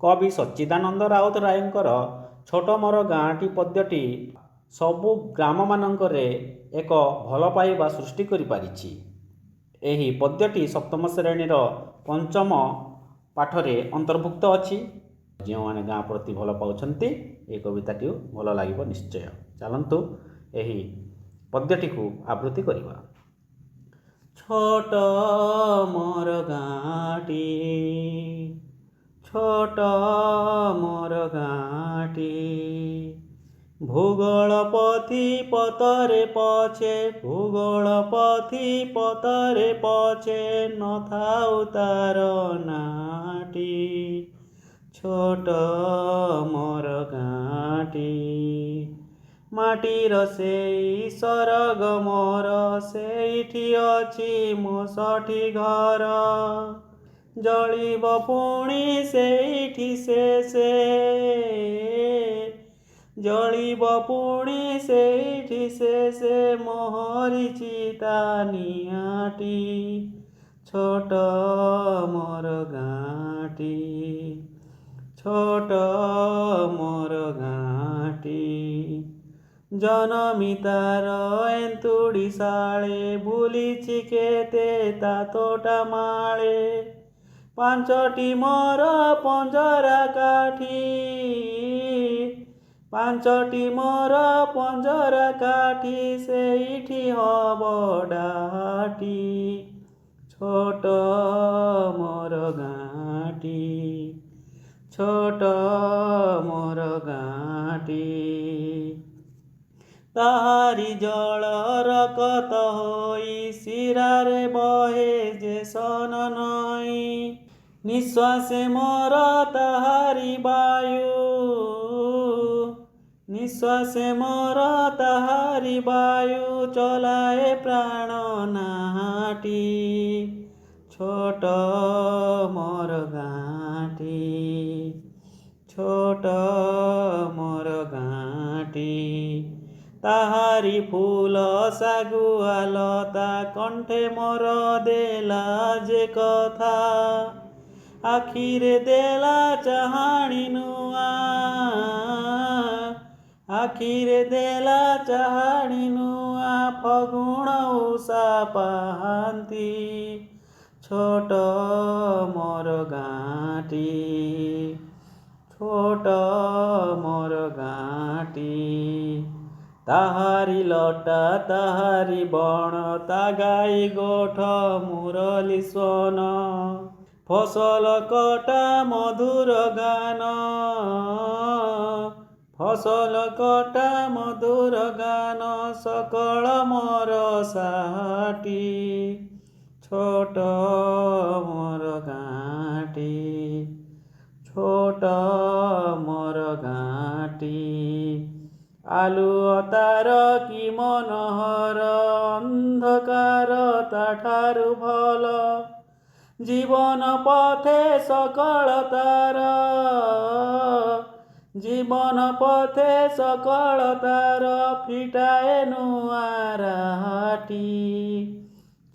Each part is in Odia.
କବି ସଚ୍ଚିଦାନନ୍ଦ ରାଉତରାୟଙ୍କର ଛୋଟ ମୋର ଗାଁଟି ପଦ୍ୟଟି ସବୁ ଗ୍ରାମମାନଙ୍କରେ ଏକ ଭଲ ପାଇବା ସୃଷ୍ଟି କରିପାରିଛି। ଏହି ପଦ୍ୟଟି ସପ୍ତମ ଶ୍ରେଣୀର ପଞ୍ଚମ ପାଠରେ ଅନ୍ତର୍ଭୁକ୍ତ ଅଛି। ଯେଉଁମାନେ ଗାଁ ପ୍ରତି ଭଲ ପାଉଛନ୍ତି, ଏହି କବିତାଟି ଭଲ ଲାଗିବ ନିଶ୍ଚୟ। ଚାଲନ୍ତୁ, ଏହି ପଦ୍ୟଟିକୁ ଆବୃତ୍ତି କରିବା। ଛୋଟ ମୋର ଗାଁଟି, ଛୋଟ ମୋର ଗାଁଟି, ଭୂଗୋଳ ପୋଥି ପତରେ ପଛେ, ଭୂଗୋଳ ପୋଥି ପତରେ ପଛେ ନଥାଉ ତାର ନାଁଟି। ଛୋଟ ମୋର ଗାଁଟି, ମାଟିର ସେଇ ସରଗ ମୋର, ସେଇଠି ଅଛି ମୋ ଷଠି ଘର। ଜଳିବ ପୁଣି ସେଇଠି ଶେଷେ, ଜଳିବ ପୁଣି ସେଇଠି ଶେଷେ ମୋହରି ଚିତା ନିଆଁଟି। ଛୋଟ ମୋର ଗାଁଟି, ଛୋଟ ମୋର ଗାଁଟି, ଜନମି ତାର ଏନ୍ତୁଡ଼ିଶାଳେ, ବୁଲିଛି କେତେ ତା ତୋଟା ମାଳେ। ପାଞ୍ଚଟି ମୋର ପଞ୍ଜରା କାଠି, ପାଞ୍ଚଟି ମୋର ପଞ୍ଜରା କାଠି, ସେଇଠି ହବ ଡାହାଟି। ଛୋଟ ମୋର ଗାଁଟି, ଛୋଟ ମୋର ଗାଁଟି, ତାହାରି ଜଳ ରକତ ହୋଇ ଶିରାରେ ବହେ ଯେ ସନ ନଈ। ନିଶ୍ୱାସେ ମୋର ତାହାରି ବାୟୁ, ନିଶ୍ୱାସେ ମୋର ତାହାରି ବାୟୁ, ଚଲାଏ ପ୍ରାଣ ନାଟି। ଛୋଟ ମୋର ଗାଁଟି, ଛୋଟ ମୋର ଗାଁଟି, ତାହାରି ଫୁଲ ଶାଗୁଆ ଲତା କଣ୍ଠେ ମୋର ଦେଲା ଯେ କଥା, ଆଖିରେ ଦେଲା ଚାହାଣି ନୂଆ, ଆଖିରେ ଦେଲା ଚାହାଣି ନୂଆ, ଫଗୁଣ ଉଷା ପାହାନ୍ତି। ଛୋଟ ମୋର ଗାଁଟି, ଛୋଟ ମୋର ଗାଁଟି, ତାହାରି ଲଟା ତାହାରି ବଣ, ତା ଗାଈ ଗୋଠ ମୁରଲୀ ସ୍ୱନ, ଫସଲ କଟା ମଧୁର ଗାନ, ଫସଲ କଟା ମଧୁର ଗାନ, ସକଳ ମୋର ସାହାଟି। ଛୋଟ ମୋର ଗାଁଟି, ଛୋଟ ମୋର ଗାଁଟି, ଆଲୁଅ ତାର କି ମନୋହର, ଅନ୍ଧକାର ତାଠାରୁ ଭଲ। ଜୀବନ ପଥେ ସକଳ ତାର, ଜୀବନ ପଥେ ସକଳ ତାର, ଫିଟାଏ ନୂଆ ରାହାଟି।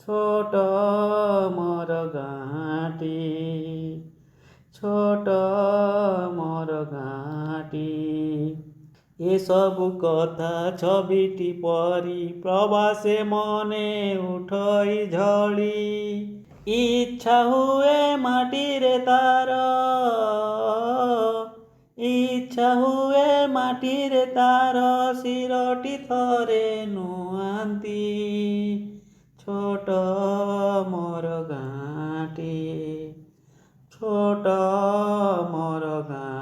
ଛୋଟ ମୋର ଗାଁଟି, ଛୋଟ ମୋର ଗାଁଟି, ଏସବୁ କଥା ଛବିଟି ପରି ପ୍ରବାସେ ମନେ ଉଠଇ ଝଳି। ଇଚ୍ଛା ହୁଏ ମାଟିରେ ତାର, ଇଚ୍ଛା ହୁଏ ମାଟିରେ ତାର ଶିରଟି ଥରେ ନୁଆନ୍ତି। ଛୋଟ ମୋର ଗାଁଟି, ଛୋଟ ମୋର ଗାଁ